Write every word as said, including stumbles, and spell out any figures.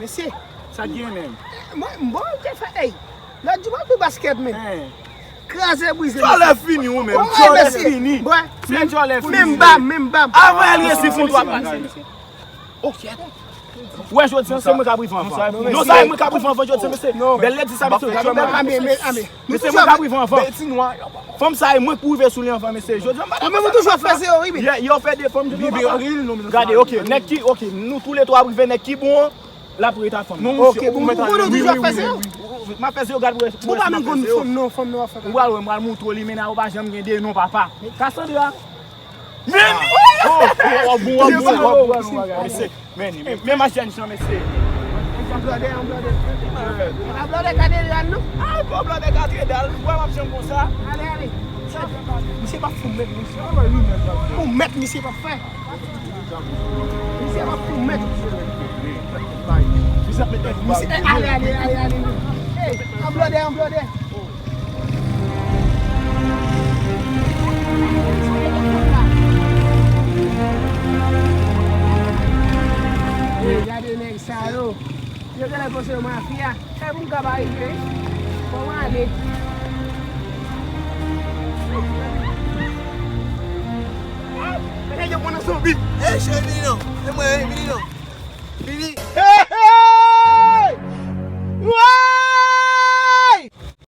Mesye, Sa k gen menm? Mwen, m bon, te fè, ey. Lòt jou, mwen pi basket, men. Kraze, brize. Tjòlè fini ou menm. Tjòlè fini. Se tjòlè fini. Menm bam, menm bam. Avan el resi fon twa. Ok. Wè, jodi an, se mwen k ap rive anvan. Non, sa e mwen k ap rive anvan jodi an, mesye. Bèl lè di sa, mesye. Gade mwen. Mesye, mwen k ap rive anvan. Fanm sa e mwen k pou rive sou li anvan, mesye. Jodi an, m pa. Mwen menm, mwen toujou ap fè zero, wi. Yo fè de fanm. Gade, ok. Nèg ki, ok. Nou tou le twa ap rive, nèg ki bon an. L ap rete ak fanm nan. Ok, bon, bon, nou toujou ap fè zero. M ap fè zero, gad pou. Ou pa menm konn fanm non, fanm nan w ap fè. Ou pral wè, m pral montre w li, men nan ou pa janm gen de non, papa. Cassandra. Men li! Oh, oh, oh, bon, oh, bon, oh, bon, oh, bon, mesye. Men li, men, men machann chan, mesye. An blòdè, an blòdè. An blòdè katedral, non? Ah, bon, blòdè katedral. Ou wè m ap janm konsa? Ale, ale. Misye p ap fou mèt, misye. Ou mèt, misye p ap fè. Misye p ap fou mèt. Misye, ale, ale, ale, ale. Ey, an blòdè, an blòdè. Ey, gade nèg sa yo. Yo genlè panse yo mafya. Fè pou m ka pa rive, wi. Fò m ale. Nèg yo pran nan zonbi. Ey, cheri, vini non. Se mwen, wi, vini non. Vini.